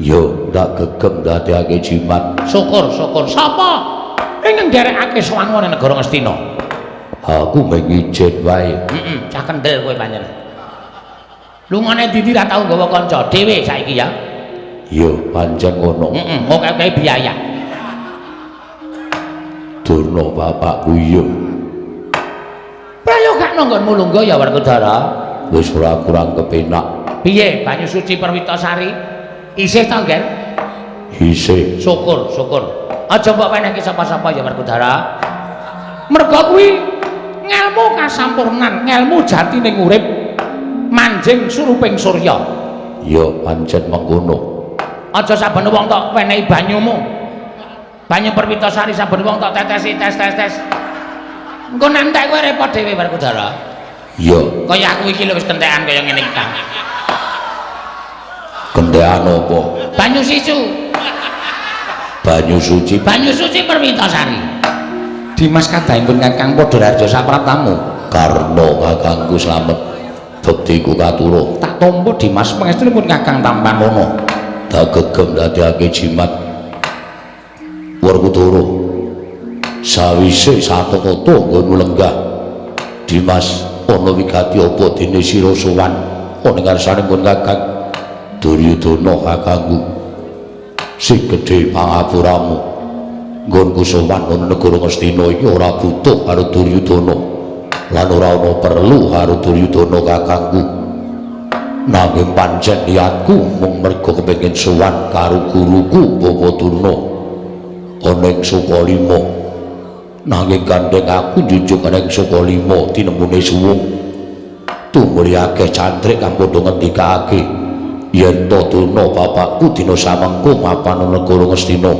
Yo ndak gegem dadekake jimat. Syukur, syukur. Sapa ingkang nderekake sowan wonten negara Ngastina? Aku mung ijen wae. Heeh, cah kendel kowe pancen. Lungane ndi ra tau nggawa kanca dhewe saiki ya. Yo pancen ngono. Heeh, oke-oke biaya. Durna bapakku iya. Prayoga nggonmu lungguh ya Werkudara. Wis ora kurang kepenak. Piye banyu suci Perwitasari? Isih to, Ngger? Isih. Syukur, syukur. Aja mbok wenehke sapa-sapa ya Werkudara. Merga kuwi ngelmu kasampurnan, ngelmu jatining urip manjing suruping surya. Ya pancen mengkono. Aja saben wong tok wenehi banyumu. Banyu Perwitasari saben wong tok tetesi tes tes tes. Engko nek entek kowe repot dhewe Werkudara. Iya. Kaya aku iki lho wis kentekan kaya ngene iki, Kang. Kentekan apa? Banyu sisu. Banyu suci. Banyu suci Perwitasari. Dimas kadhangipun Kakang Padhararja sapraptamu. Karna kakangku slamet bektiku katura. Tak tampa Dimas pangestunipun Kakang Tampanana. Tak gegem dadekake jimat Werkudara. Sawise satata nggonmu lenggah Dimas ana wigati apa dene sira sowan ana ngarsane nggon Kakang Duryudana kakangku sing gedhe pangapuramu. Nggonku sowan ana negara Ngastina iki ora butuh karo Duryudana lan ora ana perlu karo Duryudana kakangku. Nanging pancen niatku mung merga kepengin sowan karo guruku Bapak Durna ana ing Sukalima. Nanging gandeng aku njunjung ana ing Sukalima tinemune suwung. Tumuli akeh cantrik kang padha ngendikake yen to Durna bapakku dina samengko mapan ana negara Ngastina.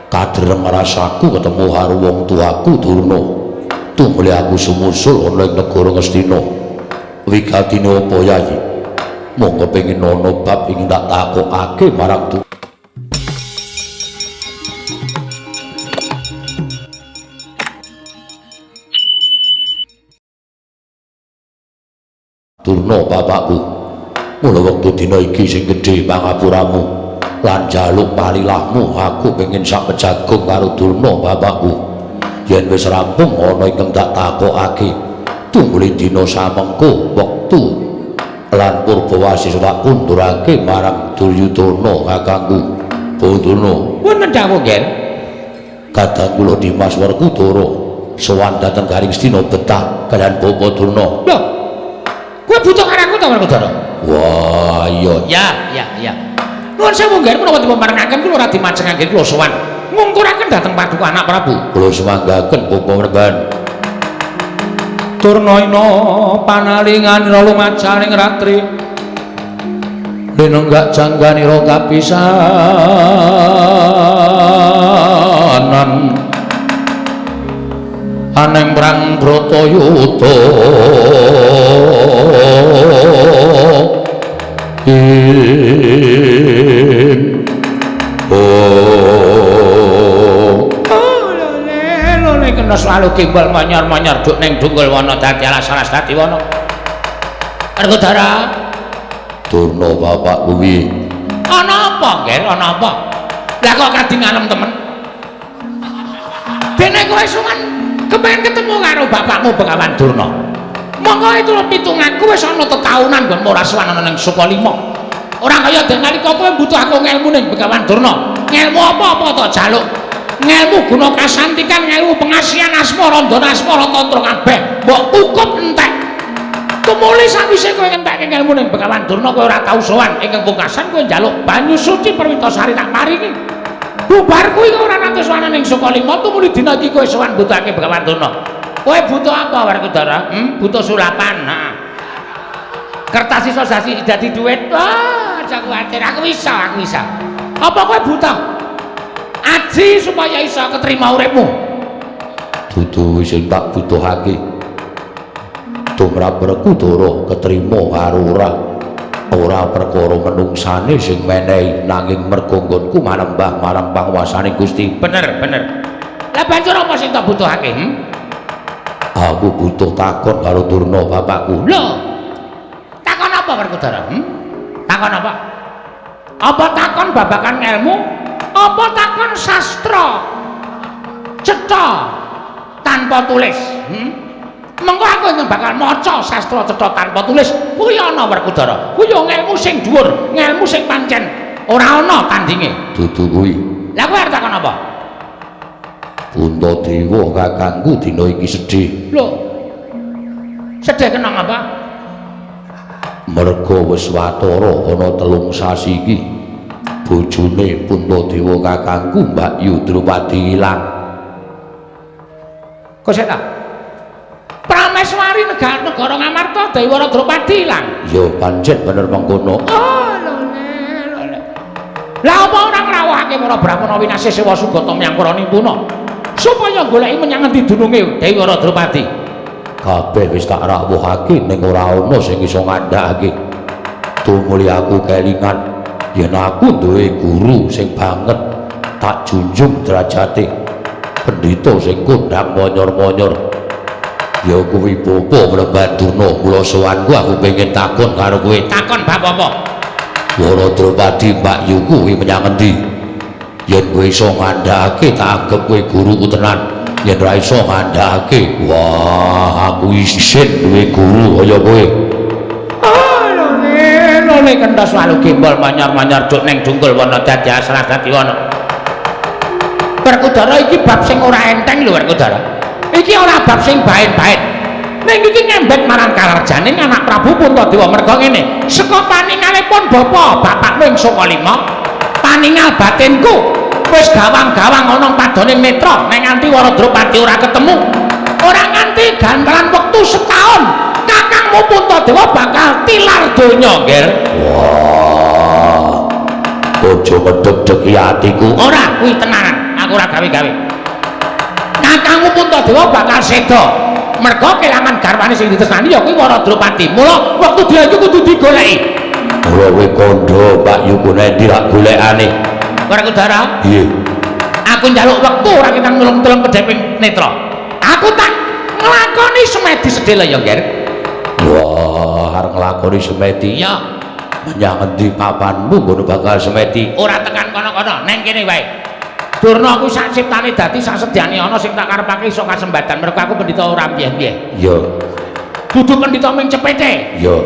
Kadreng rasaku ketemu karo wong tuaku Durna. Tumuli aku sumusul ana ing negara Ngastina. Wigatine apa Yayi? Mung kepengin ana bab ing tak takokake marang Durna bapakku. Mula wektu dina iki sing gedhe pangapuramu lan njaluk palilahmu, aku pengin sak pejagung karo Durna bapakku. Yen wis rampung ana ingkang tak takokake, tumuli dina samengko wektu lan purbawasi tak kundurake marang Duryudana kakangku. Durna, wonten dawuh nggih. Kadang kula Dimas Werkudara sowan dhateng Garing Stina betah kaliyan Bapak Durna. Lho, kowe butuh karo aku ta Werkudara? Wah, iya. Ya, ya, ya. Nuwun sewu nggih, menawa dipun parengaken kula ora dimajengake kula sowan ngungkuraken dhateng paduka anak Prabu. Kula sumanggaken Bapak Werban. Durna ina panalinganira lumajaring ratri linenggak jangganira kapisanan aneng prang Bratayuda ing oh lole kena selalu gimbal manyar-manyar duk ning dunggul wana dadi alas-alas dadi wana. Werkudara. Durna bapak kuwi ana apa nggih? Ana apa? Lah kok kadingalem temen? Dene kowe suwan kepengin ketemu karo bapakmu Begawan Durna. Monggo itu pitunganku wis ana tetaunan nggonmu ora sowan ana ning Sukalima. Ora kaya dene nalika kowe mbutuh aku ngelmu ning Begawan Durna. Ngelmu apa-apa to jaluk? Ngelmu guna kasantikan, ngelmu pengasihan asmara, ndana asmara tantra kabeh. Mbok kukup entek. Tumuli sawise kowe ngentekke ngelmu ning Begawan Durna kowe ora tau sowan. Ingkang pungkasan kowe njaluk banyu suci Perwitasari tak paringi. Bubar kuwi ora nate sowan ning Sukalima, tumuli dina iki kowe sowan mbutuhake Begawan Durna. Kowe butuh apa Werkudara? Butuh sulapan. Heeh. Kertas iso dadi duit. Wah, aja kuwatir, aku iso, aku iso. Apa kowe butuh aji supaya iso keterima uripmu? Dudu sing tak butuhake. Tumrap Werkudara ketrima karo ora. Ora perkara menungsane sing menehi, nanging merga nggonku manembah marang panguwasane Gusti. Bener, bener. Lah banjur apa sing tak butuhake? Aku butuh takon karo Durna bapakku. Lho. Takon apa Werkudara? Takon apa? Apa takon babagan ngelmu? Apa takon sastra cetha tanpa tulis? Mengko aku bakal maca sastra cetha tanpa tulis. Kuwi ana Werkudara. Kuwi yo ngelmu sing dhuwur, ngelmu sing pancen ora ana tandinge. Dudu kuwi. Lah kowe arep takon apa? Puntadewa kakangku dina iki sedih. Lho. Sedih kenang apa? Merga wis watara ana 3 sasi iki bojone Puntadewa kakangku Mbak Yu Drupadi ilang. Kok sik ta? Prameswari negara Ngamarta Dewara Drupadi ilang. Ya pancen bener mengkono. Oh, lho lho. Lah apa ora ngrawuhake para brahmana winasih sewa sugata menyang para nimpuna supaya goleki menyang ngendi dununge Dewara Drupadi? Kabeh wis tak rawuhake ning ora ana sing iso ngandhakake. Tumuli aku kelingan yen aku duwe guru sing banget tak junjung derajate, pendhita sing kondhang monyor-monyor. Ya kuwi Bapa Mremban Durna. Mula sowanku aku pengen takon karo kowe. Takon bab apa? Wara Drupadi Mbak Yu kuwi menyang endi? Yen kowe iso ngandhakake tak anggep kowe guruku tenan. Yen ra iso ngandhakake, wah aku isin duwe guru kaya kowe. Oh, lho lho kenthos walu gembol manyar-manyar duk ning dungkul wana dadi asras dadi wana. Werkudara iki bab sing ora enteng lho Werkudara. Iki ora bab sing baen-baen. Ning iki ngembet marang kalarjaning anak Prabu Puntadewa merga ngene, saka paningalipun bapa bapakmu ing Sukalima, paningal batinku wis gawang-gawang ana padoning netra nek nganti Wara Drupadi ora ketemu, ora nganti gantaran wektu setahun kakangmu Puntadewa bakal tilar donya, Ngger. Wah, aja ngedeg-degi atiku. Ora, kuwi tenanan, aku ora gawe-gawe. Kakangmu Puntadewa bakal seda merga kelangan garwane sing ditresnani ya kuwi Wara Drupadi. Mula wektu dia iki kudu digoleki. Ora kowe kandha Pak Yuku nendi rak golekane. Werkudara, Iya. Aku njaluk wektu ora ketang nulung-tulung kedheping netra. Aku tak nglakoni semedi sedhela ya, Ngger. Wah, arep nglakoni semedi. Iya. Menyang endi papanmu ngono bakal semedi? Ora tekan kono-kono, neng kene wae. Durna kuwi sak ciptane dadi sak sedyane ana sing tak karepake iso kasembadan. Mergo aku pendhita ora mbyeh-mbyeh. Iya. Dudu pendhita ming cepete. Iya.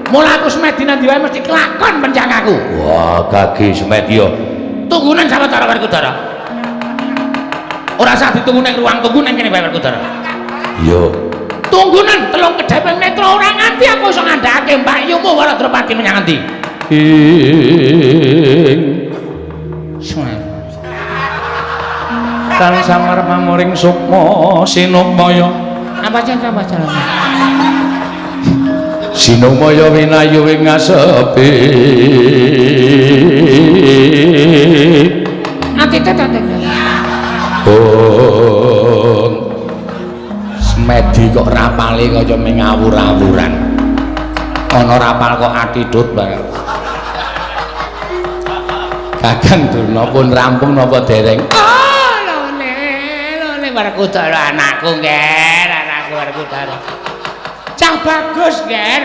Mula aku semedi nang ndi wae mesti kelakon pencang aku. Wah, gage semedi yo. Tunggunan sawetara Werkudara. Ora usah ditunggu ning ruang tunggu nang kene wae Werkudara. Iya. Tunggunan telung kedheping netra ora nganti aku iso ngandhakake Mbak Yumu Wara Drupadi menyang endi. Ing tan samar pamuring sukma sinukmaya. Apa jan apa jalan? Sinukmaya winayu ing ngasepi. Ati tet. Oh. Semedi kok rapale kaya mengawur-awuran. Ana rapal kok atidut bareng. Kakang Durna pun rampung napa dereng? Oh, lho lho Werkudara anakku, Ngger, anakku Werkudara. Cah bagus, Ngger.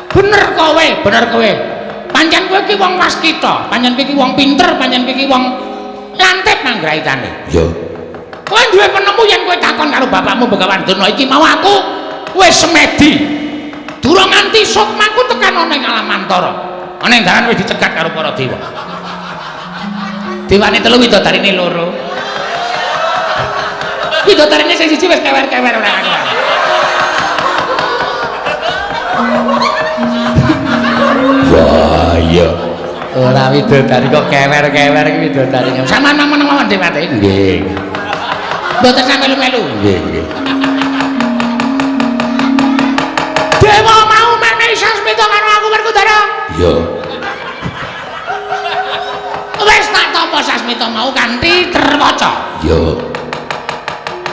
Bener kowe, bener kowe. Pancen kowe iki wong waskita, pancen kowe iki wong pinter, pancen kowe iki wong lantip manggraitane. Iya. Kowe duwe penemu yen kowe takon karo bapakmu Begawan Durna iki mau aku wis semedi. Durung nganti sukmaku tekan ana ing alam antara. Ana ing dalan wis dicegat karo para dewa. Dewane telu widodarine loro. Widodarine sing siji wis kewer-kewer ora karuan. Wah, iya. Ora widodari kok kewer-kewer iki widodari. Sampeyan meneng mawon Dewate. Nggih. Mboten sampe melu-melu. Nggih, nggih. Dewa mau menehi sasmita karo aku Werkudara. Iya. Wis tak tampa sasmita mau kanthi terwaca. Iya.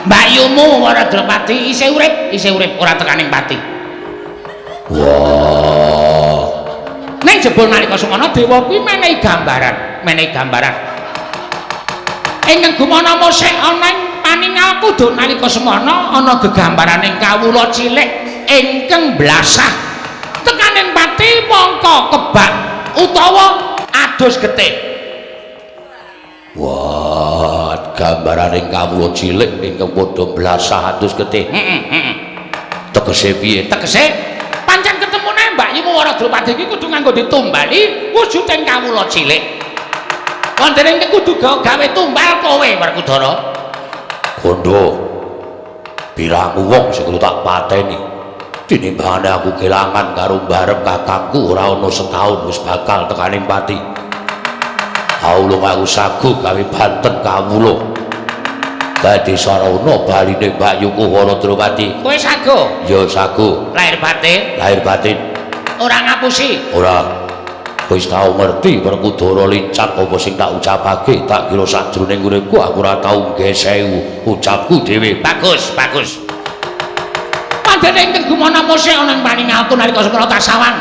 Mbak Yumu Wara Drupadi isih urip ora tekaning pati. Wah. Ning jebul nalika sumana dewa kuwi menehi gambaran, menehi gambaran. Ing gumana musik ana ing paningalku duk nalika semana ana gegambaraning kawula cilik ingkang blasah tekaning pati mongko kebak utawa Adus getih. Wah, gambaraning kawula cilik ingkang padha blasah adus getih. Heeh, heeh. Tegese piye? Tegese pancen ketemune Mbakyumu Wara Drupadi iki kudu nganggo ditumbali wujuding kawula cilik. Wonten ing kudu gawe tumbal kowe Werkudara. Kondo. Pirang wong sing kudu tak pateni. Tinimbangane aku kelangan karo barep kakangku ora ana setahun wis bakal tekaning pati. Aulung aku sagu gawe banten kawula. Dadi sarana baline Mbakyuku Wara Drupadi. Kowe sagu? Ya sagu. Lahir batin? Lahir batin. Ora ngapusi? Ora. Wis tau ngerti Werkudara lincak apa sing tak ucapake, tak kira sajroning uripku aku ora tau nggesehu ucapku dhewe. Bagus, bagus. Pandene ingkang gumana mosek ana ing paningalku nalika semana tasawan.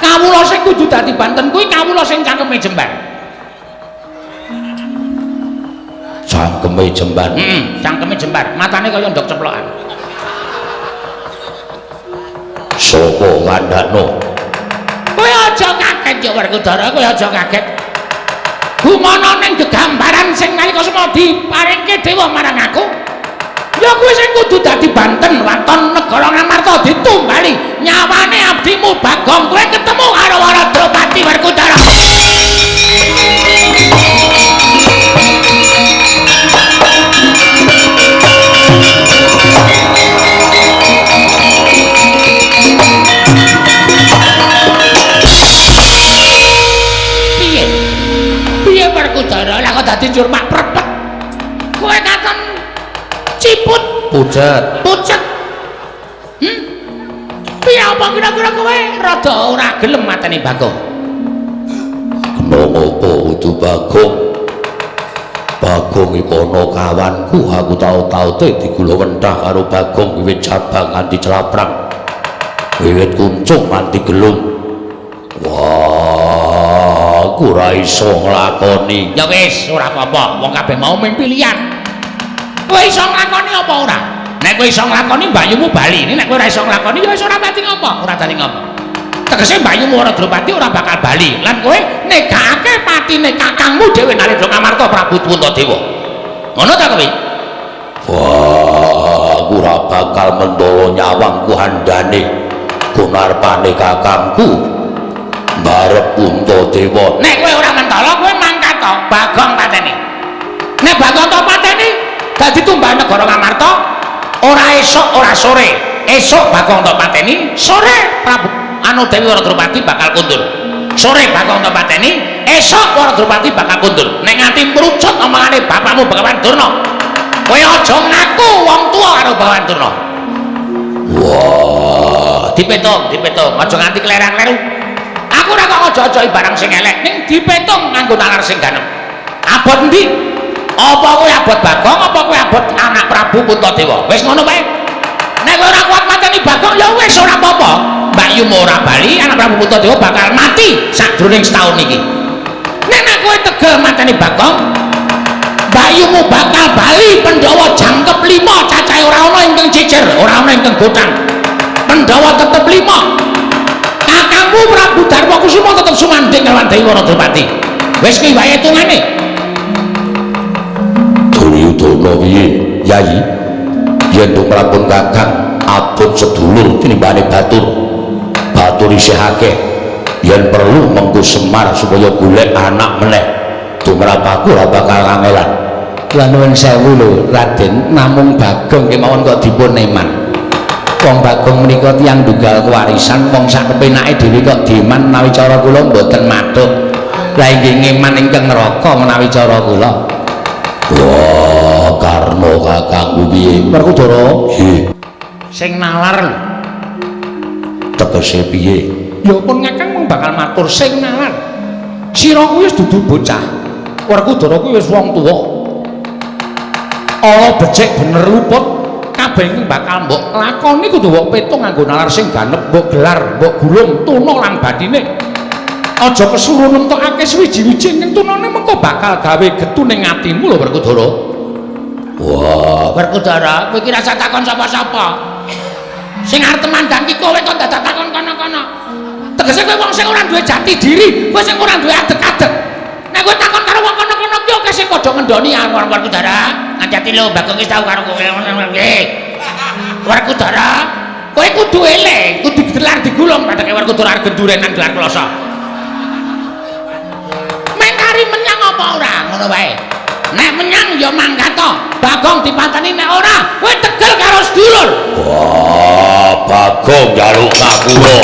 Kawula sing kudu dadi banten kuwi kawula sing cangkeme jembar. Cangkeme jembar. Heeh, cangkeme jembar. Matane kaya ndok ceplokan. Sapa ngandhakno? Kowe aja kaget ya Werkudara, kowe aja kaget. Gumana ning gegambaran sing nalika semana diparingke dewa marang aku. Ya kuwi sing kudu dadi banten waton negara Ngamarta ditumbali nyawane abdimu Bagong kowe ketemu karo Wara Drupadi Werkudara. Piye? Piye Werkudara lah kok dadi njur mak prepet. Kowe katon ciput pucet. Pucet. Piye apa kira-kira kowe rada ora gelem mateni Bagong? Kena ngopo kudu Bagong? Bagong ipono kawanku, aku tau-taute digula wentah karo Bagong wiwit cabang nganti celaprang. Wiwit kuncung nganti gelung. Wah, aku ora iso nglakoni. Ya wis, ora apa-apa, wong kabeh mau mung pilihan. Kowe iso nglakoni apa ora? Nek kowe iso nglakoni mbakyumu bali. Nek kowe ora iso nglakoni ya wis ora pati ngopo, ora dadi ngopo. Tegese mbakyumu Wara Drupadi ora bakal bali. Lan kowe negakake patine kakangmu dhewe Narendra Ngamarta Prabu Puntadewa. Ngono ta kowe? Wah, aku ora bakal mentolo nyawangku handane gunarpane kakangku mbarep Puntadewa. Nek kowe ora mentolo kowe mangkat to, Bagong pateni. Nek Bagong to pateni dadi tumbal negara Ngamarta ora esuk ora sore. Esuk Bagong to pateni, sore Prabu anu Dewi Wara Drupadi bakal kundur. Sore Bagong to pateni, esuk Wara Drupadi bakal kundur. Nek nganti mrucut omongane bapakmu Begawan Durna, kowe aja ngaku wong tuwa karo Begawan Durna. Wah, dipetung, dipetung, aja nganti klerang-kleru. Aku ora kok aja-aja barang sing elek, ning dipetung nganggo nalar sing ganep. Abot endi? Apa kowe abot Bagong, apa kowe abot anak Prabu Puntadewa? Wis ngono wae. Nek kowe ora kuat mateni Bagong ya wis ora apa-apa. Mbakyumu ora bali, anak Prabu Puntadewa bakal mati sajroning setahun iki. Nek nek kowe tegel mateni Bagong, mbakyumu bakal bali Pandhawa jangkep 5, cacahe ora ana ingkang jejer, ora ana ingkang gotang. Pandhawa tetep 5. Kakangmu Prabu Darma Kusuma tetep sumandhing kelawan Dewi Wara Drupadi. Wis kuwi wae hitungane. Duryudana piye, Yayi? Yen tumrapun kakang abot sedulur tinimbane batur. Batur isih akeh. Yen perlu mengku Semar supaya golek anak meneh. Tumrap aku ora bakal kangelan. Kula nuwun sewu lho, Raden, namung Bagong kemawon kok dipun eman. Wong Bagong menika tiyang ndunggal kewarisan, wong sak kepenake dhewe kok dieman menawi cara kula mboten mathuk. Lah inggih ngeman ingkang neraka menawi cara kula. Wah, Karna kakangku piye? Werkudara? Nggih. Sing nalar lho. Tegese piye? Ya pun ngakang mung bakal matur sing nalar. Sira kuwi wis dudu bocah. Werkudara kuwi wis wong tuwa. Ala becik bener luput, kabeh iki bakal mbok lakoni kudu mbok petung nganggo nalar sing ganep, mbok gelar, mbok gulung tuna lan bathine. Aja kesuruh nemtokake suwiji-wiji ing tunane mengko bakal gawe getu ning atimu lho Werkudara. Wah, Werkudara, kowe iki rasa takon sapa-sapa. Sing arep temandang ki kowe kok dadak takon kono-kono. Tegese kowe wong sing ora duwe jati diri, kowe sing ora duwe adeg-adeg. Nek kowe takon karo wong kono-kono ki akeh sing padha ngendoni aku Werkudara. Ngajati lho Bagong wis tau karo kowe ngono kuwi. Werkudara, kowe kudu eling, kudu digelar digulung padake Werkudara arep gendurenan gelar kloso. Mengkari menyang apa ora ngono wae. Nek menyang ya mangkat to. Bagong dipateni nek ora kowe tegel karo sedulur. Wah, Bagong njaluk ngapura.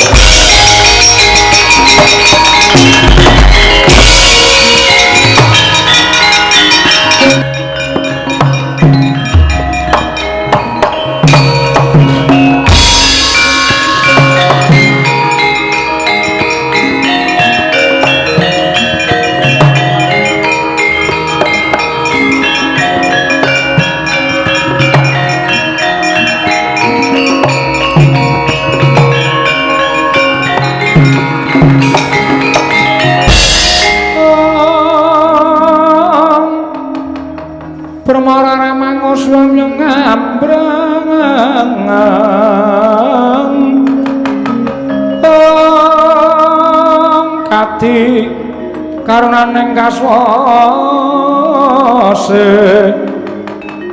Karunaning kaswase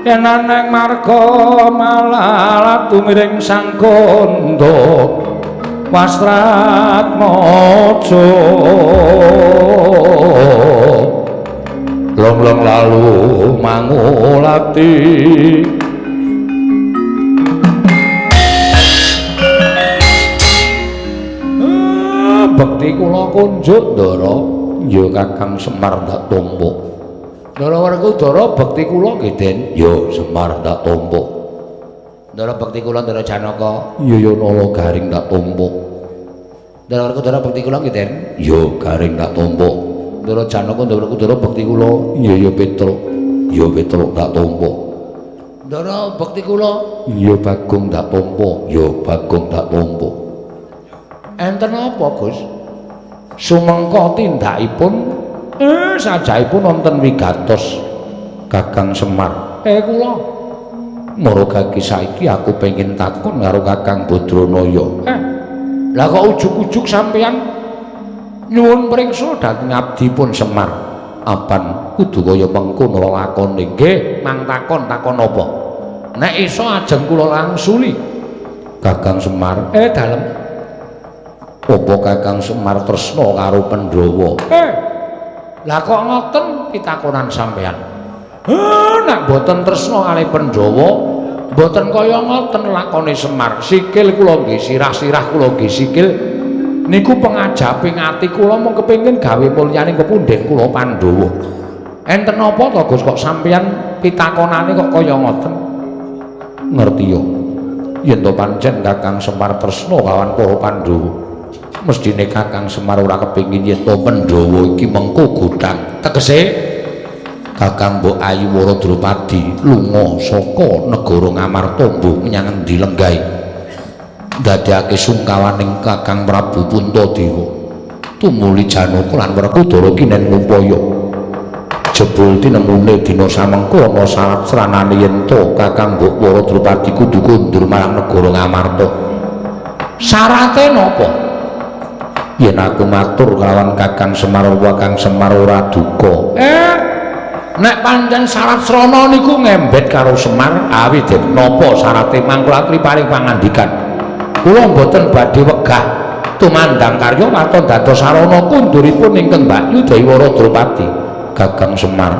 yen aneng marga malalat tumiring sang kandha wastratmaja long-long lalu mangulati. Bekti kula kunjuk Ndara. Ya Kakang Semar ndak tampa. Ndara Werkudara bekti kula nggih Den. Ya Semar ndak tampa. Ndara bekti kula Ndara Janaka. Ya ya Nala Garing ndak tampa. Ndara Werkudara bekti kula nggih Den. Ya Garing ndak tampa. Ndara Janaka Ndara Werkudara bekti kula. Ya ya Petruk. Ya Petruk ndak tampa. Ndara bekti kula. Ya Bagong ndak tampa. Ya Bagong ndak tampa. Enten apa, Gus? Sumengko tindakipun sajaipun wonten wigatos Kakang Semar. Kula marogaki saiki aku pengin takon karo Kakang Badranaya. Lah kok ujug-ujug sampeyan nyuwun priksa dhateng abdipun Semar. Apan kudu kaya mengkono lakone? Nggih, mang takon takon apa? Nek iso ajeng kula langsuli. Kakang Semar, dalem. Apa Kakang Semar tresna karo Pandhawa? Lah kok ngoten pitakonan sampeyan? Nek mboten tresna kalih Pandhawa, mboten kaya ngoten lakone Semar. Sikil kula nggih sirah-sirah kula nggih sikil. Niku pengajaping ati kula mung kepengin gawe mulyane kepundhen kula Pandhawa. Enten apa to Gus kok sampeyan pitakonane kok kaya ngoten? Ngerti yo. Yen to pancen Kakang Semar tresna kawan para Pandhawa, mestine Kakang Semar ora kepengin yen to Pandhawa iki mengko godhang. Tegese Kakang Mbok Ayu Wara Drupadi lunga saka negara Ngamarta mbuh menyang endi lenggahe ndadekake sungkawaning Kakang Prabu Puntadewa. Tumuli Janaka lan Werkudara kinen ngupaya. Jebul tinemune dina samengko ana syarat sranane yen to Kakang Mbok Wara Drupadi kudu kondur marang negara Ngamarta. Syarate napa? Yen aku matur kelawan Kakang Semar, Kakang Semar ora duka. Nek pancen syarat srana niku ngembet karo Semar, awi den napa syarate mangkula atri paring pangandikan. Kula mboten badhe wegah tumandang karya waton dados sarana kunduripun ingkang Mbakyu Dewi Wara Drupadi. Kakang Semar,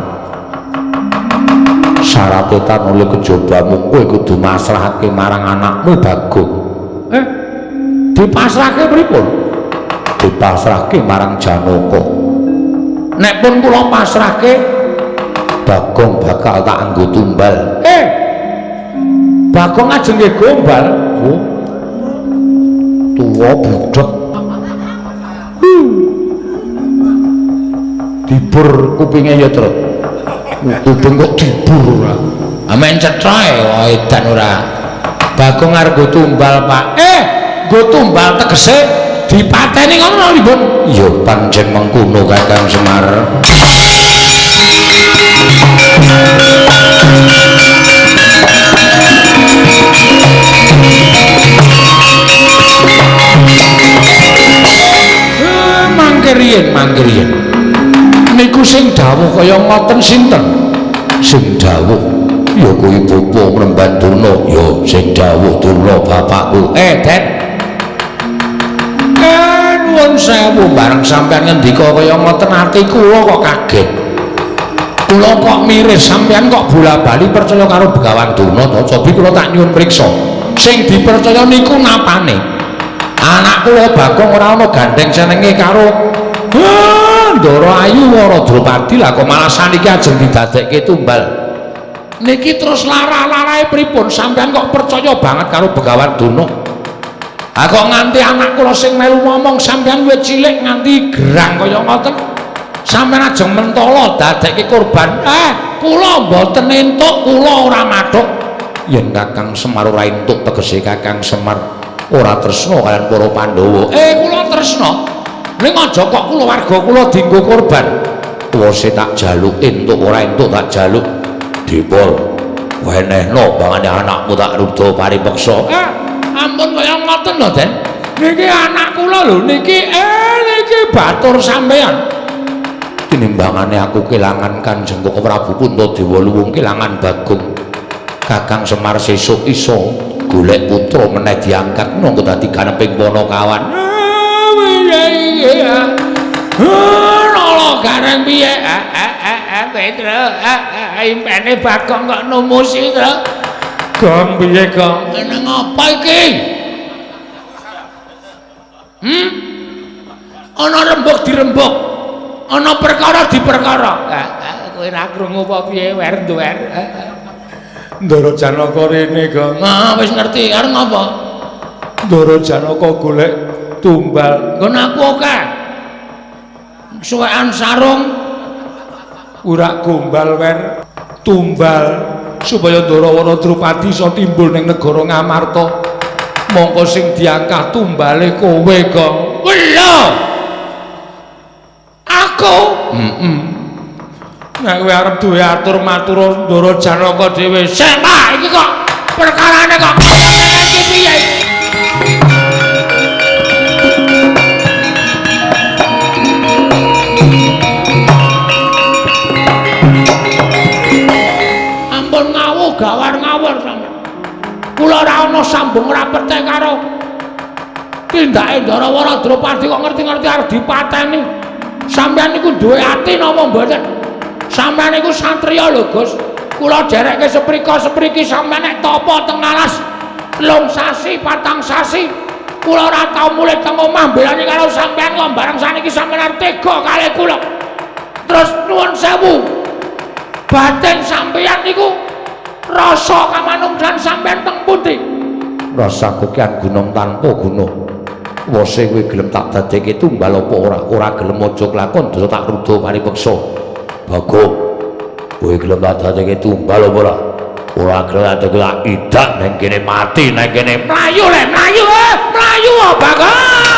syarate tanuli kejobamu kowe kudu masrahake marang anakmu Bagong. Dipasrahke pripun? Dipasrahke marang Janaka. Nek pun kula pasrahke, Bagong bakal tak anggo tumbal. Bagong ajeng nggih gombal. Oh. Tuwa budhek. Dibur kupinge ya, Truk. Kuping kok dibur ora. Amen cethae wae edan ora. Bagong arep nggo tumbal, Pak. Nggo tumbal tegese dipateni ngono lho, Bun. Ya pancen mengkono Kakang Semar. riyen. Niku sing dawuh kaya ngoten sinten? Sing dawuh ya kuwi Bapa Mremban Durna. Ya sing dawuh Durna bapakku. Den. Nuwun sewu bareng sampean ngendika kaya ngoten ati kula kok kaget. Kula kok miris sampean kok bola-bali percaya karo Begawan Durna to? Cobi kula tak nyuwun priksa. Sing dipercaya niku napane? Anak kula Bagong ora ana gandeng senenge karo Ndara Ayu Wara Drupadi, lah kok malah saniki ajeng didadekke tumbal. Niki terus lara-larae pripun? Sampean kok percaya banget karo Begawan Durna? Ha kok nganti anak kula sing melu ngomong sampean wit cilik nganti gerang kaya ngoten. Sampean ajeng mentala dadekke korban. Kula mboten entuk, kula ora mathuk. Yen Kakang Semar ora entuk tegese Kakang Semar ora tresna kaliyan para Pandhawa. Kula tresna. Ning aja kok kulawarga kula dienggo korban. Wose tak jaluk entuk ora entuk tak jaluk. Dipol wenehno bangane anakmu tak ruda paripeksa. Ampun kaya ngoten lho, Den. Niki anak kula lho, niki niki batur sampean. Tinimbangane aku kelangan Kanjeng Prabu Puntadewa luwung kelangan Bagong. Kakang Semar sesuk iso golek putra meneh diangkat monggo dadi ganeping Panakawan. Nala gareng piye? Petro, impene Bagong kok numusi, Tru. Gong piye, Gong? Nang apa iki? Ana rembug dirembug. Ana perkara diperkara. Kowe ora krungu apa piye, wer nduwer. Ndara Janaka rene, Gong. Ah, wis ngerti arep ngapa? Ndara Janaka golek tumbal. Nggon aku akeh. Suwekan sarung urak gombal wer tumbal supaya Ndarawana Drupadi iso timbul ning negara Ngamarta. Mongko sing diangkat tumbale kowe, Gong. Lho. Aku? Nek kowe arep duwe atur matur Ndara Janaka dhewe. Sik, Pak, iki kok perkarane kok iki piye? Ampun ngawuh gawar ngawur sampeyan. Kula ora ana sambung rapete karo tindake Ndarawara Drupadi kok ngerti-ngerti arep dipateni. Sampeyan niku duwe ati napa mboten? Sampeyan niku satriya lho, Gus. Kula derekke seprika-sepriki sampeyan nek tapa teng alas 3 sasi, 4 sasi. Kula ora tau mulih teng omah mbelani karo sampeyan kok bareng saniki sampeyan arep tega kalih kula. Terus nuwun sewu. Batin sampeyan niku rasa kamanungsan sampeyan teng pundi? Rasa kokian gunung tanpa guna. Wose kowe gelem tak dadekke tumbal apa ora? Ora gelem aja kelakon dosa tak ruda paripeksa. Bagong, kowe gelem tak dadekke tumbal apa ora? Ora gelem tak dadekke idak nang kene mati nang kene. Mlayu le, mlayu, mlayu Bagong.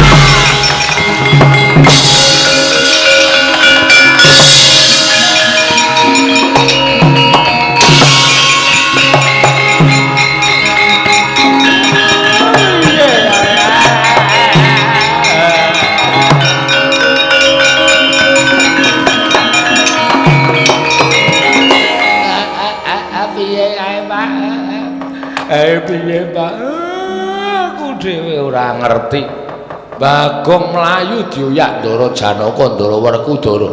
Piye, Pak? Aku dhewe ora ngerti. Bagong mlayu dioyak Ndara Janaka, Ndara Werkudara.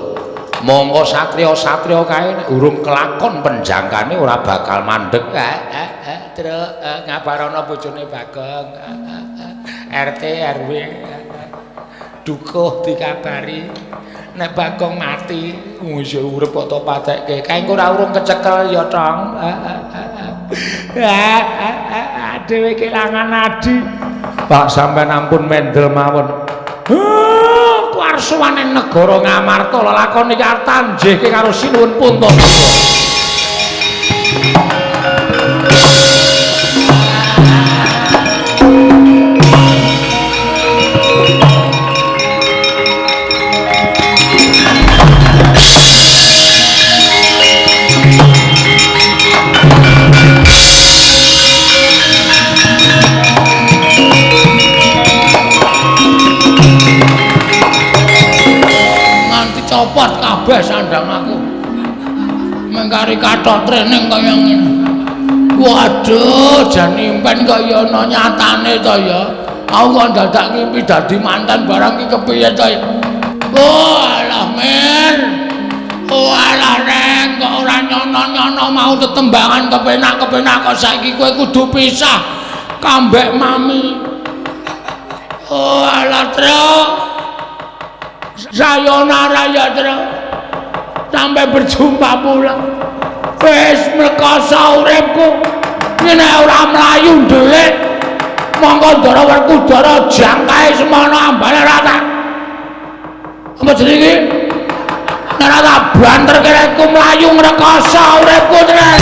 Monggo satriya-satriya kae nek urung kelakon penjangkane ora bakal mandeg. Truk ngabarono bojone Bagong. RT RW dukuh dikabari nek Bagong mati wis urip kok to patekke. Kae engko ora urung kecekel ya, Tong. Dhewe kelangan adi. Pak sampean ampun mendel mawon. Kuwarsuwane negara Ngamarta lelakon iki arep tanjihke karo Sinuwun Puntadewa. Kabeh sandang aku. Mengkari kathok training kaya ngene. Waduh, jan impen kok ya ana nyatane to ya. Aku kok dadak ngimpi dadi mantan barang iki kepiye to ya. Oh alah men. Oh alah reng kok ora nyono-nyono mau tetembangan kepenak-kepenak kok saiki kowe kudu pisah kambek mami. Oh alah Tru. Sayonara ya Tru. Sampai berjumpa pula. Wis mlekoso uripku. Ngene ora mlayu ndelik. Monggo Ndara Werkudara jangkae semono ambane ora tak. Apa jenenge iki? Nek ora tak banter kereku mlayu ngrekoso uripku tenan.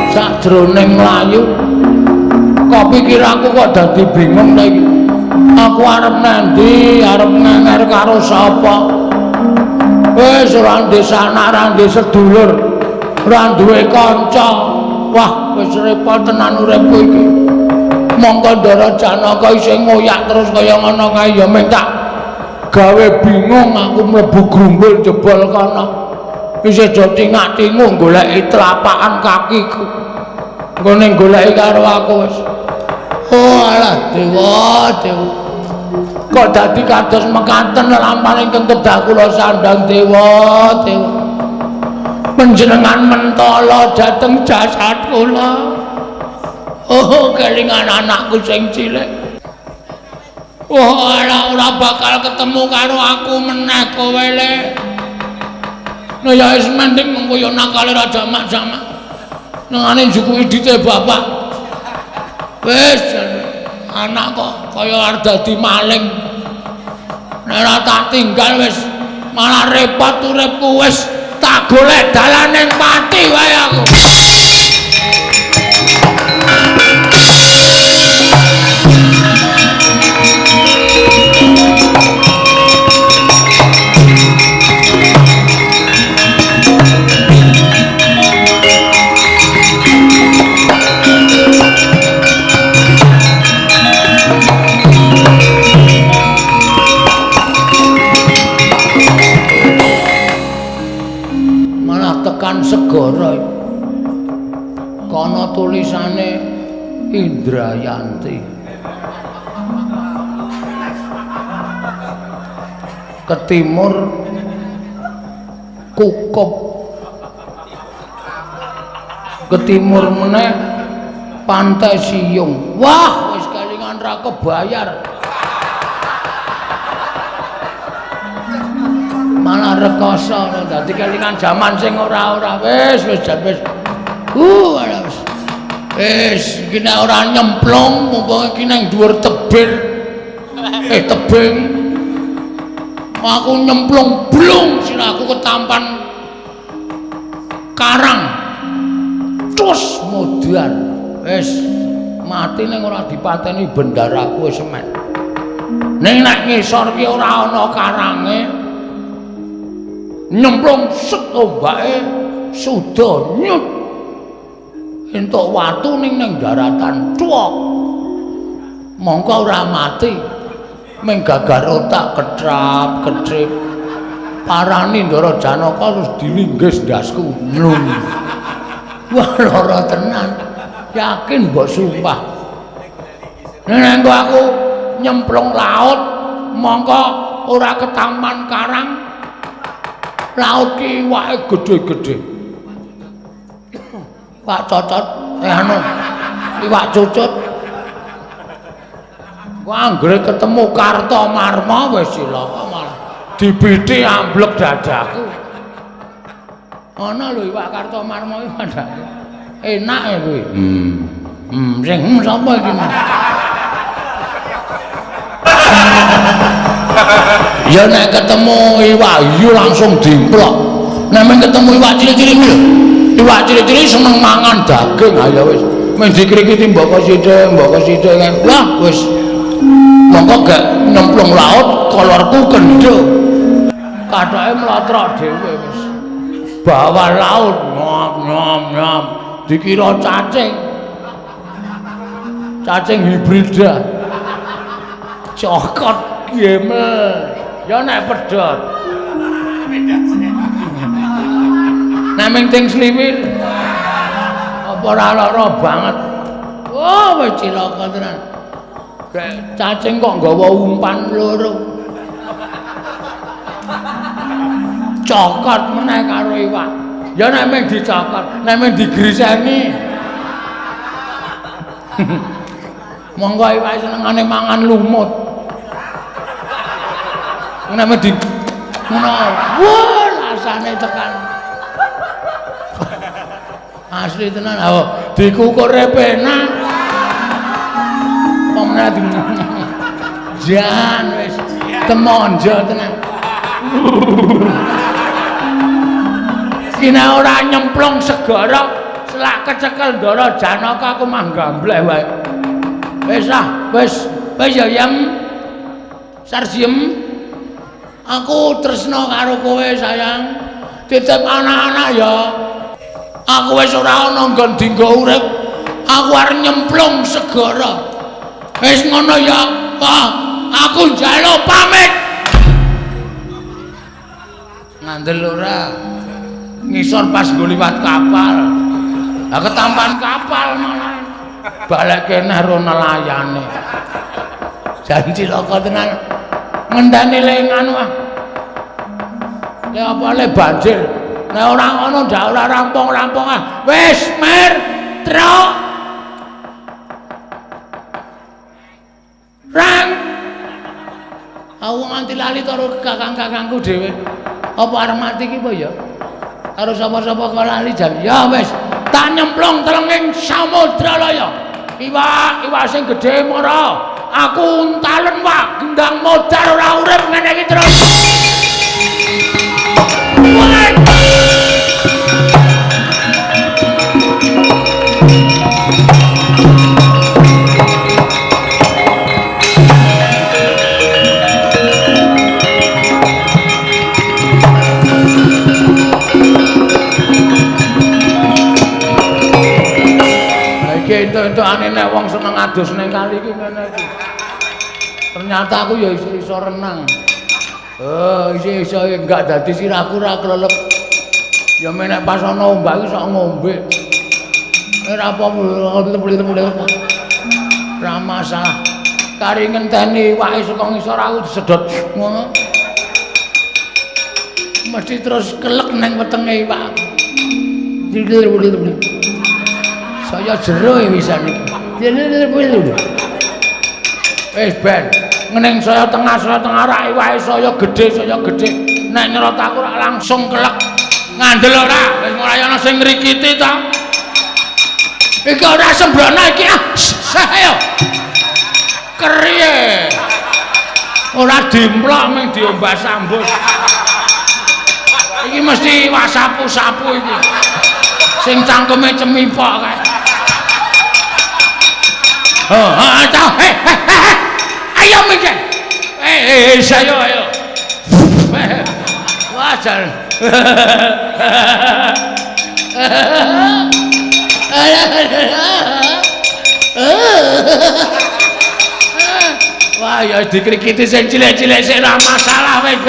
Sakjroning mlayu kok pikiranku kok dadi bingung ta iki. Aku arep nandi, arep ngenger karo sapa? Wis ora ndek sanak, ora ndek sedulur, ora duwe kanca. Wah, wis repot tenan uripku iki. Mongko Ndara Janaka isih ngoyak terus kaya ngono kae ya mung tak gawe bingung aku mlebu grumbul jebol kono. Isih do tingak-tingu goleki telapakan kakiku. Nggone goleki karo aku wis. Oh alah dewa, dewa. Kok dadi kados mekaten lelampahan ingkang kedah kula sandhang dewa, dewa. Panjenengan mentala dhateng jasad kula. Oh, kelingan anakku sing cilik. Oh alah ora bakal ketemu karo aku meneh kowe le. Nah ya wis mending mengko ya nakale ra jamak-jamak. Nangane njukuki dite bapak. Wis anak kok kaya arep dadi maling. Nek ora tak tinggal wis malah repot uripku wis tak golek dalan ning pati wae aku. Tekan segara kono tulisane Indrayanti. Ke timur Kukup, ke timur meneh Pantai Siyung. Wah, wis kelingan ra kebayar. Malah rekoso dadi kelingan jaman sing ora-ora. Wis wis jan wis. Wis. Wis iki nek ora nyemplung mumpung iki nang dhuwur tebir. Tebing. Aku nyemplung blung sirahku ketampan karang. Cus modar. Wis mati ning ora dipateni bendaraku wis semen. Ning nek ngisor ki ora ana karange. Nyemplung set ombake suda nyut entuk watu ning nang daratan cuwok mongko ora mati ming gagar otak ketrap ketrip parani Ndara Janaka terus dilinggis ndasku nglung. Wah lara tenan yakin mbok sumpah nek engko aku nyemplung laut mongko ora ketampan karang. Laut ki iwake gedhe-gedhe. Iwak cocot, anu, iwak cucut. Ku anggere ketemu Kartomarma wis cilaka malah dibiti amblek dadaku. Ana lho iwak Kartomarma iki padake. Enak e kuwi. Sing sapa iki? Ya nek ketemu iwak hiu langsung dimplok. Nek men ketemu iwak cilik-cilik kuwi lho, Iwak cilik-cilik seneng mangan daging. Ayo wis mung dikrikiti mboko sithik, mboko sithik kan. Wah, wis. Mongko gak nyemplung laut kolorku kendho. Kathoke mlotrok dhewe wis. Bawah laut nyam nyam nyam dikira cacing. Cacing hibrida. Cokot gemel. Ya nek pedhot. Nek ming ting sliwir apa ora lara banget. Oh, wis cilaka tenan. Gek cacing kok nggawa umpan loro. Cokot meneh karo iwak. Ya nek ming dicokot, nek ming digriseni. Monggo iwak senengane mangan lumut. Nek ming di ngono. Wah, rasane tekan. Asli tenan, oh, dikukure penak. Pomene di jan wis temonjo tenan. Kina ora nyemplung segara, selak kecekel Ndara Janaka aku mah gambleh wae. Wis ah, wis, wis ya Yem. Sarsiem. Aku tresna karo kowe sayang. Titip anak-anak ya. Aku wis ora ana nggon dinggo urip. Aku arep nyemplung segara. Wis ngono ya. Wah, aku njaluk pamit. Ngandel ora. Ngisor pas nggo liwat kapal. Lah ketampan kapal malah. Balik kene ro nelayane. Jan cilaka tenan. Ngendani lengan wah. Le apa le banjir. Nek ora ngono ndak ora rampung-rampung ah. Wis mer truk. Rang. Aku nganti lali karo kakang-kakangku dhewe. Apa arep mati iki apa ya? Karo sapa-sapa kok lali jan. Ya wis, tak nyemplung telenging samudra laya. Iwak, iwak sing gedhe mara. Aku untalen wak, gendang modar ora urip ngene iki terus. Wah. Iki entuk-entukane nek wong seneng adus ning kali iki ngene iki. Ternyata aku ya iso renang. Oh, iso enggak dadi sirahku ora klelep. Ya menek pas ana ombak iki sok ngombe. Ora apa-apa. Ora masalah. Kari ngenteni iwake saka ngisor aku disedot ngono. Mesti terus kelek nang wetenge iwak. Saya jero wisan iki. Wis ben, ngening saya tengah rak iwake saya gedhe. Nek nyerot aku rak langsung kelek. Ngandel ora? Wis mulai ana sing ngrikiti ta. Iki ora sembrono iki ah. Ayo. Keriye. Ora dimplok mung diombas ambus. Iki mesti iwak sapu-sapu iki. Sing cangkeme cemipok kae. Oh, ah, eh, eh, ayo mikir. Eh, ayo, ayo. Wah, jan. Wah, ya dikrikiti sing cilik-cilik sik ora masalah wis.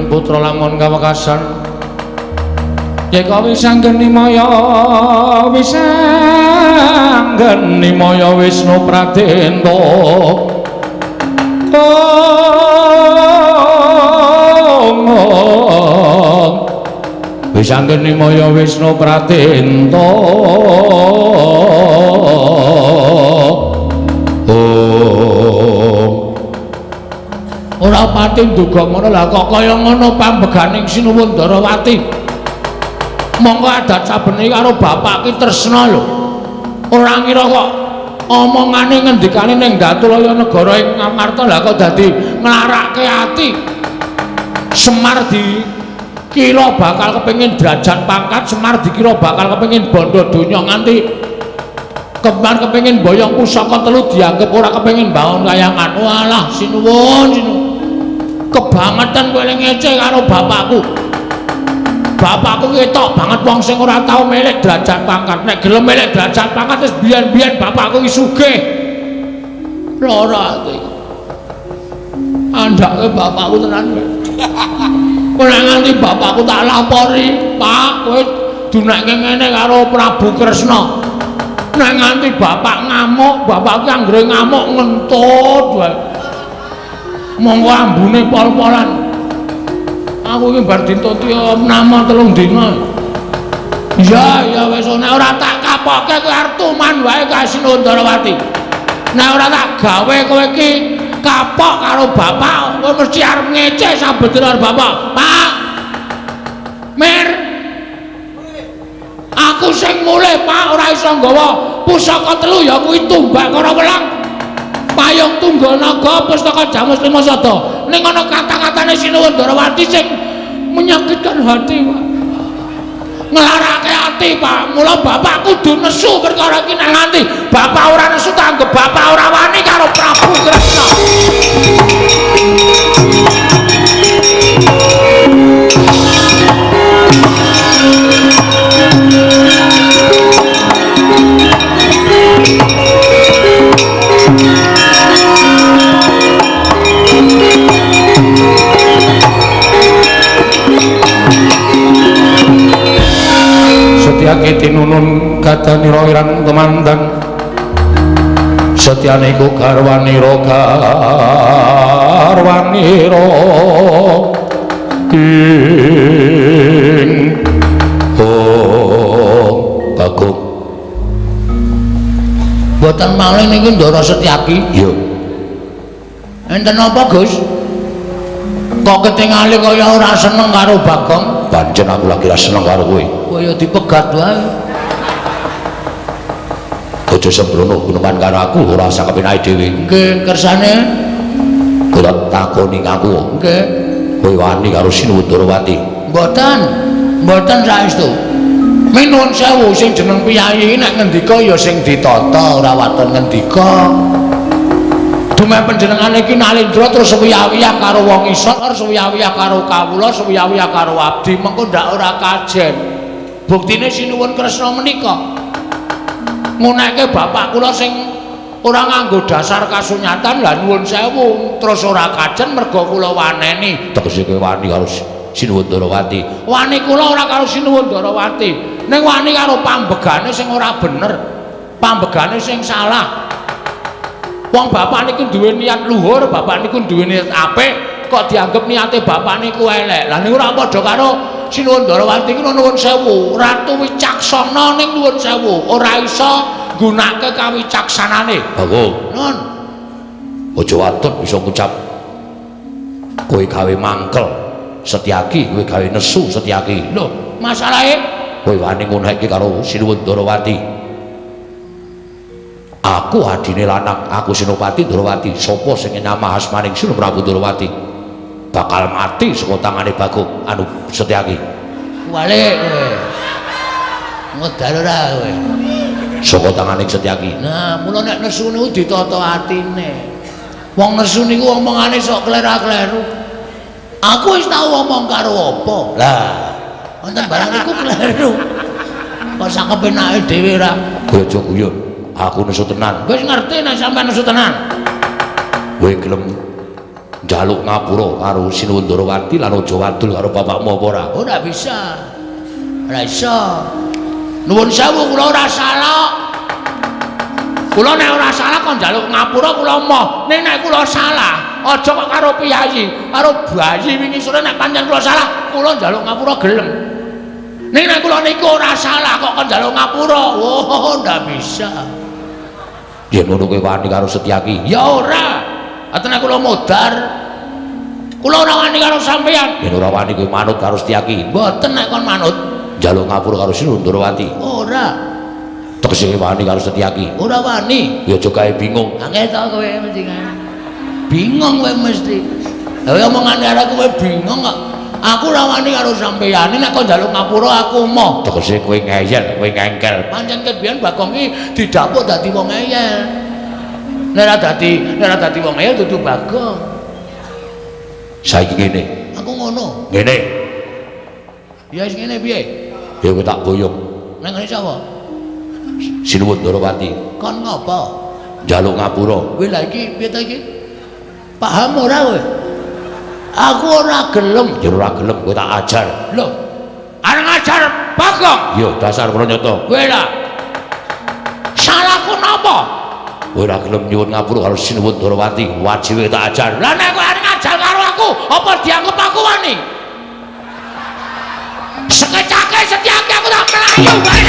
Putra lamun kawekasan yeka wisanggeni maya wisanggeni maya Wisnu Pradenta Wis anggene maya Wisnu Pratenta. Oh. Ora pati nduga ngono lah kok kaya ngono pambeganing Sinuwun Ndarawati. Monggo adat sabene karo bapak ki tresna lho. Ora ngira kok omongane ngendikane ning Datulaya negara ing Ngamarta lah kok dadi nglarake ati. Semar dikira bakal kepengin derajat pangkat, Semar dikira bakal kepengin bondo donya nganti kembar kepengin boyong pusaka telu dianggep ora kepengin bangun kayangan. Walah sinuwun sinuwun. Kebangetan kowe ngece karo bapakku. Bapakku ketok banget wong sing ora tau milik derajat pangkat. Nek gelem milik derajat pangkat wis biyen-biyen bapakku iki sugih. Lara ati. Andhake bapakku tenan kowe. Kowe nganti bapakku tak lapori, Pak, kowe dunekke ngene karo Prabu Kresna. Nek nganti bapak ngamuk, bapakku anggere ngamuk ngentut wae. Monggo ambune pol-polan. Aku iki bar dituti nama 3 dina. Iya, ya wis nek ora tak kapoke kowe arep tuman wae ka Sinuwun Ndarawati. Nek ora tak gawe kowe iki kapok karo bapak, kowe mesti arep ngece saben dina karo bapak. Pak. Mir. Aku sing mulih, Pak, ora iso nggawa pusaka telu ya kuwi tumbak karo welang. Payung Tunggal Naga Pustaka Jamus Lima Sada. Ning ana kata-katane Sinuwun Ndarawati sing menyakitkan hati, Pak. Nglarake ati, Pak. Mula bapak kudu nesu perkara iki nek nganti bapak ora nesu tanggep bapak ora wani karo Prabu Kresna. Setyaki tinunun kadanira irang tumandang setyane iku garwanira garwanira ing oh Bagong mboten malih niki Ndara Setyaki. Iya. Enten apa, Gus? Kok ketingali kaya ora seneng karo Bagong? Pancen aku lagi ora seneng karo kowe. Kowe ya dipegat wae. Aja sembrono guneman karo aku ora usah kepenake dhewe. Nggih, kersane kula takoni aku. Nggih. Kowe wani karo Sinuwun Ndarawati? Mboten. Mboten saestu. Minuwun sewu sing jeneng piyayi nek ngendika ya sing ditata ora waton ngendika. Dumeh panjenengane iki Nalendra terus wiyah-wiyah karo wong isor, wiyah-wiyah karo kawula, wiyah-wiyah karo abdi, mengko ndak ora kajen. Buktine Sinuwun Kresna menika ngunekke bapak kula sing ora nganggo dasar kasunyatan, lah nuwun sewu terus ora kajen mergo kula waneni. Tegese kowe wani karo Sinuwun Ndarawati? Wani kula ora karo Sinuwun Ndarawati, ning wani karo pambegane sing ora bener, pambegane sing salah. Wong bapak niku duwe niat luhur, bapak niku duwe niat apik, kok dianggep niate bapak niku elek. Lah niku ora padha karo Sinuwun Ndarawati iki nuwun sewu, ratu wicaksana ning nuwun sewu, ora iso nggunakake kawicaksanane. Bagong. Nun. Aja watut bisa ngucap kowe gawe mangkel Setyaki, kowe gawe nesu Setyaki. Lho, masalahe kowe wani ngonekke karo Sinuwun Ndarawati. Aku adine lanang, aku Senopati Ndarawati. Sapa sing nyamah asmaning Sri Prabu Ndarawati bakal mati saka tangane Bagong anu Setyaki. Walik kowe. Ngedal ora kowe. Saka tangane Setyaki. Nah, mula nek nesu niku ditata atine. Wong nesu niku omongane sok klera-kleru. Aku wis tau omong karo apa? Lah, wonten barang niku kleru. Kok sak kepenake dhewe ora? Kowe aja guyon. Aku nesu tenan. Wis ngerti nek sampean nesu tenan. Kowe gelem njaluk ngapura karo Sinuwun Ndarawati lan aja wadul karo bapakmu apa ora? Ora bisa. Ora iso. Nuwun sewu kula ora salah. Kula nek ora salah kok njaluk ngapura kula moh. Ning nek kula salah, aja kok karo piyayi, karo bayi wingi sore nek pancen kula salah, kula njaluk ngapura gelem. Ning nek kula niku ora salah kok kon njaluk ngapura. Oh, ndak bisa. Yen ngono kowe wani karo Setyaki? Ya ora. Atene kula modar. Kula ora wani karo sampeyan. Yen ora wani kowe manut karo Setyaki? Mboten nek kon manut. Njaluk ngapura karo Sinuwun Ndorowati? Ora. Tegese wani karo Setyaki? Ora wani. Ya aja gawe bingung. Angel to kowe mesti. Bingung kowe mesti. Lha omongane karo kowe bingung kok. Aku ora wani karo sampeyan. Nek kon njaluk ngapura aku moh. Tegese kowe ngeyel, kowe ngengkel. Pancen ket biyen Bagong iki didapuk dadi wong ngeyel. Nek ora dadi wong ngeyel dudu Bagong. Saiki ngene. Aku ngono. Ngene. Ya wis ngene piye? Ya kowe tak boyong. Nang ngene sapa? Sinuwun Ndorowati. Kon ngopo? Njaluk ngapura. Kowe lha iki piye ta iki? Paham ora kowe? Aku ora gelem. Ya ora gelem kowe tak ajar. Lho. Arep ngajar Bagong? Ya dasar kula nyata. Kowe lah. Salahku napa? Kowe ora gelem nyuwun ngapura karo Sinuwun Ndorowati, wajibe tak ajar. Lah nek kowe arep ngajar karo aku, apa dianggep aku wani? Sekecake Setyaki aku tak mlayu bae.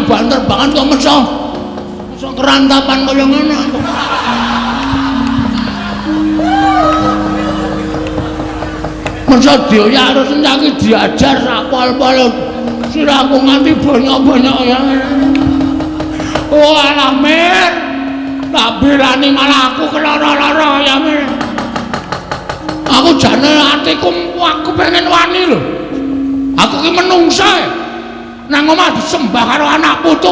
Banter banget kok meso. Meso kerantapan kaya ngono. Meso dioyak karo Setyaki diajar sak pol-pol. Sirahku nganti bonyok-bonyok ya. Oh alah Mir. Tak belani malah aku keloro-loro ya Mir. Aku jane atiku aku pengen wani lho. Aku ki menungsa. Nang omah disembah karo anak putu.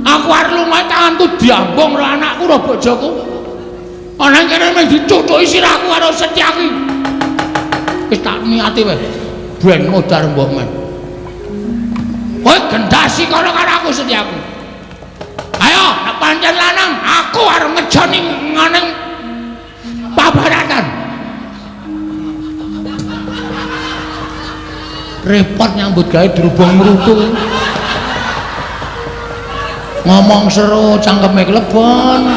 Aku arep lunga tanganku diambung karo anakku karo bojoku. Ana kene mung dicucuki sirahku karo Setyaki. Wis tak niati wis. Ben modar mbok men. Kowe gendasi kono karo aku Setyaki. Ayo, nek pancen lanang, aku arep ngejoni ngene pabaratan. Repot nyambut gawe dirubung mrutu. Ngomong seru cangkeme klebon,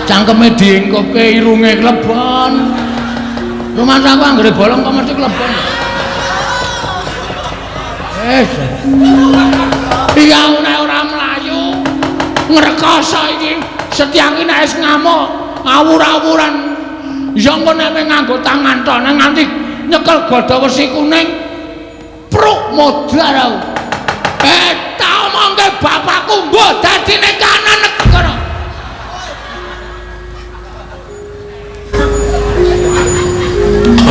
cangkeme diengkopke irunge klebon. Rumangsaku anggere bolong kok mesti klebon. Wis. Iya nek ora mlayu ngrekoso iki. Setyaki nek wis ngamuk awur-awuran. Ya engko nek nganggo tangan tok nek nganti nyekel godha wesi kuning. Pruk modar aku. Tak omongke bapakku mbok dadine kanan negara.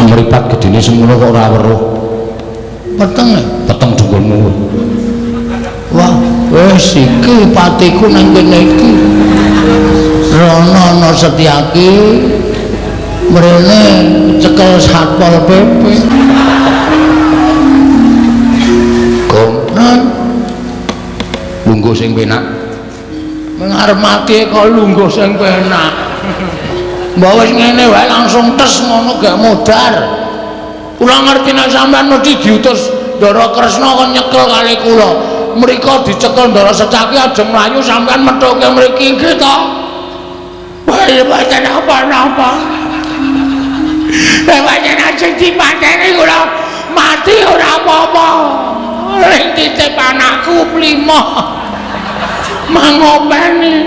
Mripat gedene semono kok ora weruh. Peteng e? Peteng dengkulmu. Wah, wis iki patiku nang kene iki. Rono ana Setyaki mrene cekel Satpol PP. Lungguh sing penak. Arep mati kok lungguh sing penak. Mbok wis ngene wae langsung tes ngono gak modar. Kula ngerti nek sampean mesti diutus Ndara Kresna kon nyekel kali kula. Mriko dicekel Ndara Setyaki ajeng mlayu sampean methuke mriki nggih to. Wae pancen apa-apa. Nek pancen ajeng dipateni kula mati ora apa-apa. Ring titip anakku plimo. Mangopeni.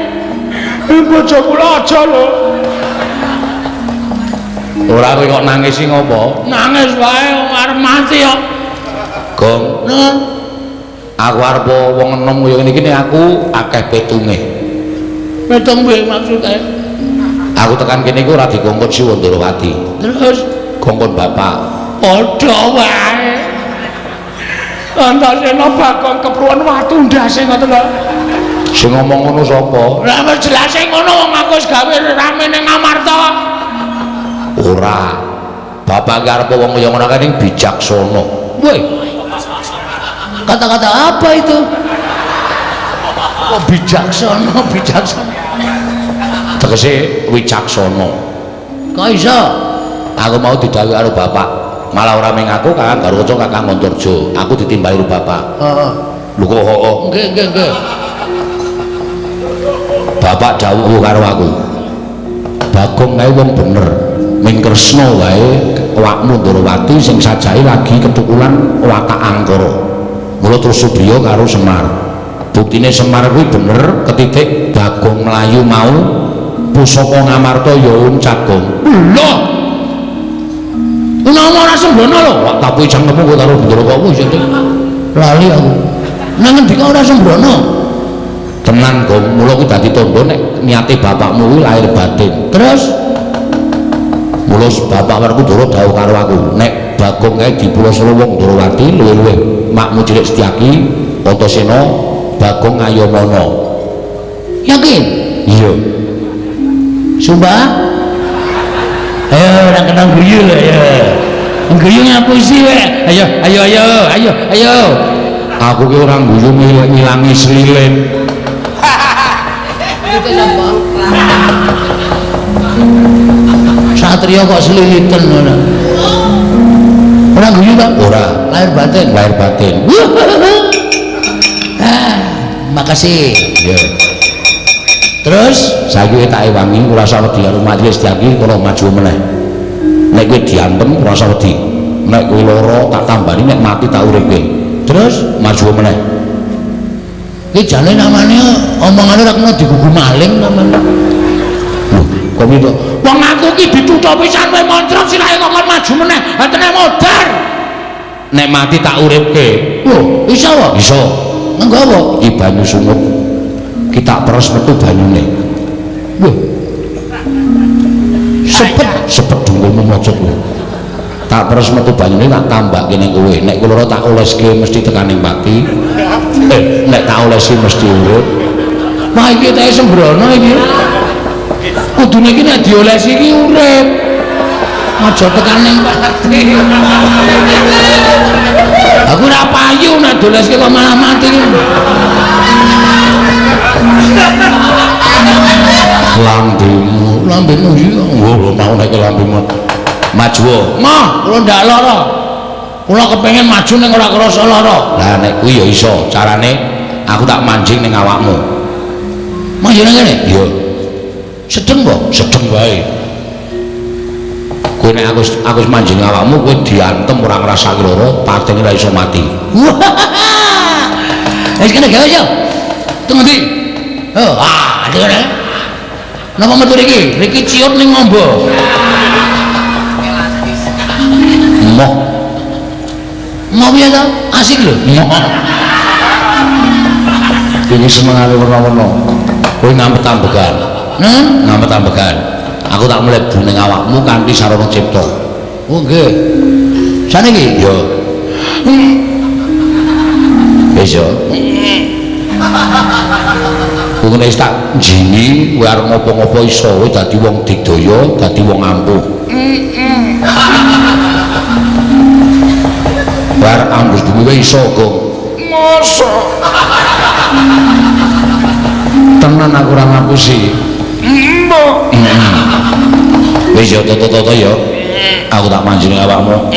Bojo kula aja lho. Ora kowe kok nangis sing ngopo? Nangis wae wong arep mati kok. Gong. Aku arep wong enom kaya ngene iki nek aku akeh petunge. Petung piye maksude? Aku tekan kene iku ora dikongkon Siwa Ndorowati. Terus kongkon bapak. Padha wae. Antasena Bagong kepruwen watu ndase ngoten lho. Sing ngomong ngono sapa? Lah wis jelase ngono wong aku wis gawe rame ning Amarta. Ora. Bapak ki arep wong kaya ngono kae ning bijaksana. Woi. Kata-kata apa itu? Kok bijaksana, bijaksana? Tegese wicaksana. Kok iso? Aku mau didhawuhi karo bapak. Malah ora ming aku, Kakang Garukaca, Kakang Antarja. Aku ditimbali karo bapak. Heeh. Lho kok heeh? Nggih, nggih, nggih. Bapak dawuh karo aku. Bagong kae wong bener. Ming Kresna wae awakmu Ndorowati sing sajahe lagi ketukulan watak angkara. Mula terus Subriya karo Semar. Buktine Semar kuwi bener ketitik Bagong mlayu mau pusaka Ngamarta ya uncat, Gong. Lho. Menawa ora sembrono lho. Wak tapuki cangkemmu kowe karo Bendara kok wis lali aku. Nang ngendi kok ora sembrono? Tenan, Gong. Mula kuwi dadi tandha nek niate bapakmu kuwi lahir batin. Terus mula bapak Werkudara dawuh karo aku, nek Bagong kae dipulosana wong Ndorowati luwih-luwih makmu cilik Setyaki, Antasena, Bagong ngayomana. Yakin? Iya. Sumpah? Ayo ora kena guyu lho ya. Guyu ngapusi wae. Ayo ayo ayo ayo ayo. Aku ki ora guyu ngilangi slilin. Itu sapa? Satria kok seliliten ngono. Ora guyu ta? Ora. Lahir batin. Lahir batin. Ah, makasih. Iya. Terus saiki tak ewangi ora usah wedi karo majelis Setyaki kono maju meneh. Nek kowe diantem ora usah wedi. Nek kowe lara tak tambani, nek mati tak uripke. Terus maju meneh. Iki jane namane omongane ora kena digugu maling namane. Lho, kok piye to? Wong aku ki dituthuk pisan kowe moncrot sirahe kok kon maju meneh. Atene modar. Nek mati tak uripke. Lho, iso wae? Iso. Nganggo apa? Iki banyu sungut. Ki tak peres metu banyune. Wah. Sepet, sepet dengkulmu mlocot kowe. Tak peres metu banyune tak tambahke ning kowe. Nek kowe lara tak oleske mesti tekaning pati. Nek tak olesi mesti urip. Wah, iki teh sembrono iki. Kudune iki nek diolesi iki urip. Aja tekaning pati. Aku ora payu nek dioleske kok malah mati. Lambemu, lambemu iki lho mau nek lambemu. Maju. Mah, kula ndak lara. Kula kepengin maju ning ora krasa lara. Lah nek kuwi ya iso, carane aku tak manjing ning awakmu. Manjing nang kene? Iya. Sedeng kok? Sedeng wae. Kowe nek aku wis manjing awakmu kowe diantem ora ngrasake lara, patene ora iso mati. Wis kene gawe yo. Teng ndi? Oh, ah, kene. Napa metu riki? Riki ciut ning ngombo. Moh. Moh piye to? Asik lho. Moh. Iki senengane werna-werna. Kowe ngampet ambegan. Ngampet ambegan. Aku tak mlebu ning awakmu kanthi sarana cipta. Oh nggih. Saniki? Ya. Wis ya. Kowe nek tak njingi kowe arep ngopo-ngopo iso, kowe dadi wong digdaya, dadi wong ampuh. Bar ambus bumi kowe iso, Gong. Mosok. Tenan aku ora ngapusi. Mbok. Wis ya toto-toto ya. Aku tak manjing awakmu.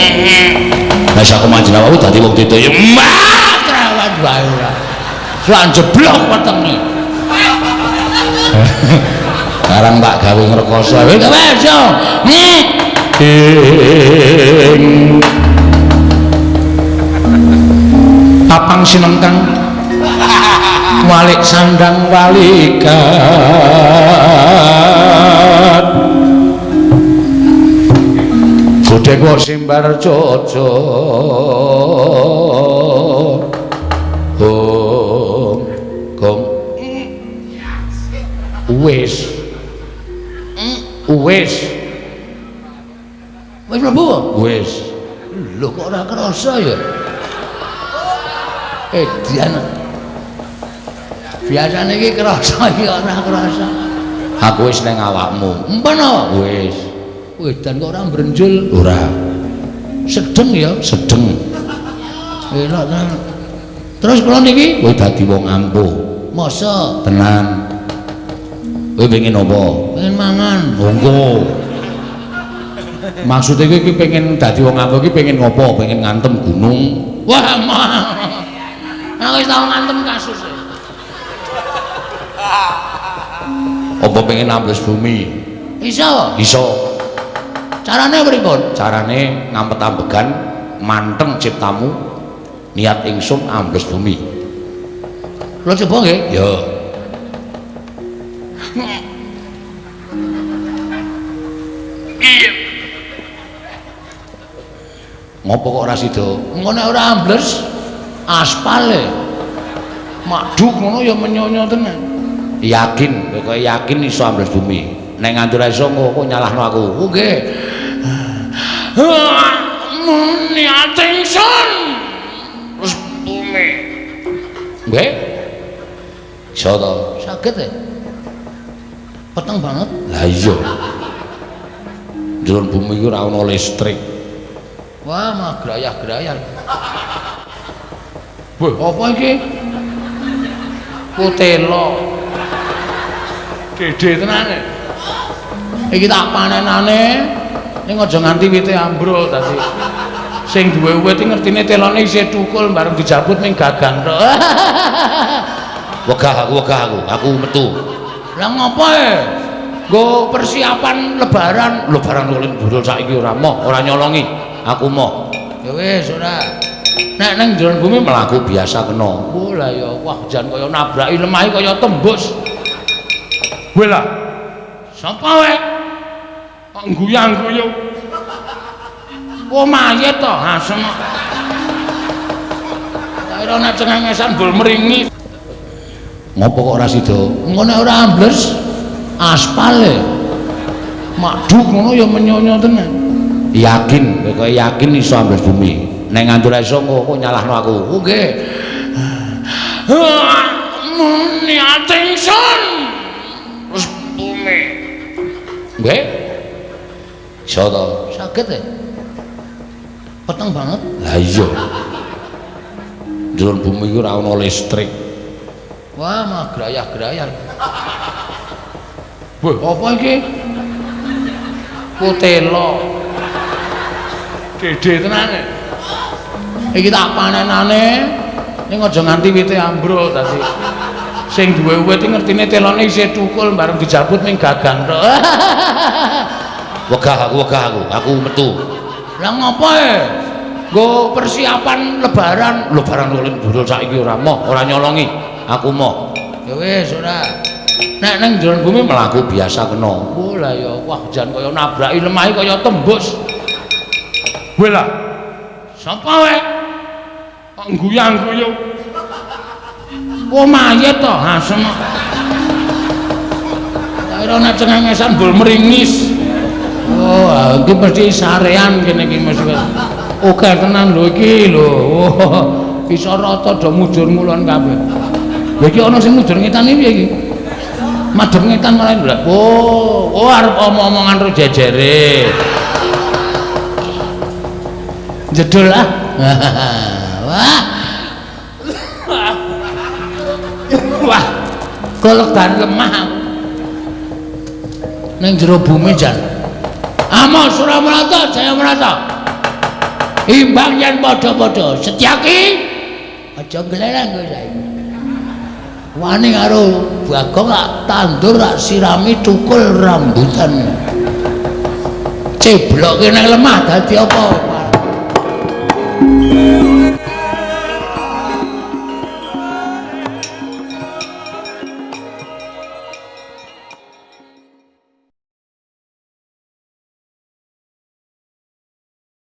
Nek aku manjing awakmu dadi wong digdaya. Mah, trawan wae ora. Lan jeblok wetenge. Sekarang tak gawe ngrekoso. Wis wis yo. Ing papang sinengkang walik sandang walikat godhek kok simbar jojo gong gong wis wis wis mlebu wis lho kok ora kerasa ya. Edian. Biasane iki krasa iki ora krasa. Aku wis ning awakmu. Empun apa? Wis. Wedan kok ora mbrenjul? Ora. Sedeng ya? Sedeng. Elok tenan. Terus kula niki kowe dadi wong ampuh. Masa? Tenan. Kowe pengen apa? Pengen mangan. Monggo. Maksude kowe iki pengen dadi wong ampuh iki pengen ngopo? Pengen ngantem gunung. Wah, mah. Aku wis tau ngantem kasus. Apa pengen ambles bumi? Iso. Iso. Carane pripun? Carane ngampet ambegan, manteng ciptamu, niat ingsun ambles bumi. Kula coba nggih? Ya. Ngopo kok ora sida? Engko nek ora ambles aspale. Maduk ngono ya menyonyo tenan. Yakin, pokoke yakin iso ambles bumi. Nek nganti ora iso engko nyalahno aku. Oh nggih. Niat ingsun terus bumi. Nggih. Iso to? Saged e. Peteng banget. Lah iya. Njero bumi iku ora ana listrik. Wah, mah grayah-grayah. Wah, apa iki? Putelo. Dede tenan. Iki tak panenane ning aja nganti wite ambruk dadi. Sing duwe wit iki ngertine telone isih thukul bareng dijabut ning gagang tok. Wegah aku, aku metu. Lah ngopo e? Nggo persiapan lebaran. Lebaran oleh budhal saiki ora moh, ora nyolongi. Aku moh. Ya wis ora. Nek ning jero bumi mlaku biasa kena. Oh lah ya, wah jan kaya nabraki lemah kaya tembus. Weh lah. Sapa wae? Kok guyang-guyu. Oh mayit to, asem. Tak kira nek cengengesan bol mringi. Ngopo kok ora sida? Engko nek ora ambles aspale. Maduk ngono ya menyonyo tenan. Yakin, pokoke yakin iso ambles bumi. Nek nganti ora iso engko nyalahno aku. Oh nggih. Niat ingsun terus bumi. Nggih. Iso to? Saged e. Peteng banget. Lah iya. Njero bumi iku ora ana listrik. Wah, mah grayah-grayah. Wah, apa iki? Putelo. Dede tenan. Iki tak panenane ning aja nganti wite ambruk dadi. Sing duwe wit iki ngertine telone isih thukul bareng dijabut ning gagang tok. Wegah aku, aku metu. Lah ngopo e? Nggo persiapan lebaran. Lebaran oleh budhal saiki ora moh, ora nyolongi. Aku moh. Ya wis ora. Nek ning jero bumi mlaku biasa kena. Oh lah ya, wah jan kaya nabraki lemah kaya tembus. Weh lah. Sapa wae? Kok guyang-guyu. Oh mayit to, asem. Tak kira nek cengengesan bol mringis. Oh, iki mesti sarean kene iki mesti. Oke tenan lho iki lho. Oh, iso rata do mujur ngulon kabeh. Lha iki ana sing mujur ngetan iki piye iki? Madhep ngetan malah lho. Oh, oh arep omong-omongan ro jejere. Jedul ah. Wah. Wah. Kolegan lemah. Ning jero bumi jan. Amo Suramarata Jayamarata. Imbang yen padha-padha Setyaki aja nglereng kowe saiki. Wani karo Bagong tak tandur tak sirami tukul rambutan. Cebloke nang lemah dadi apa?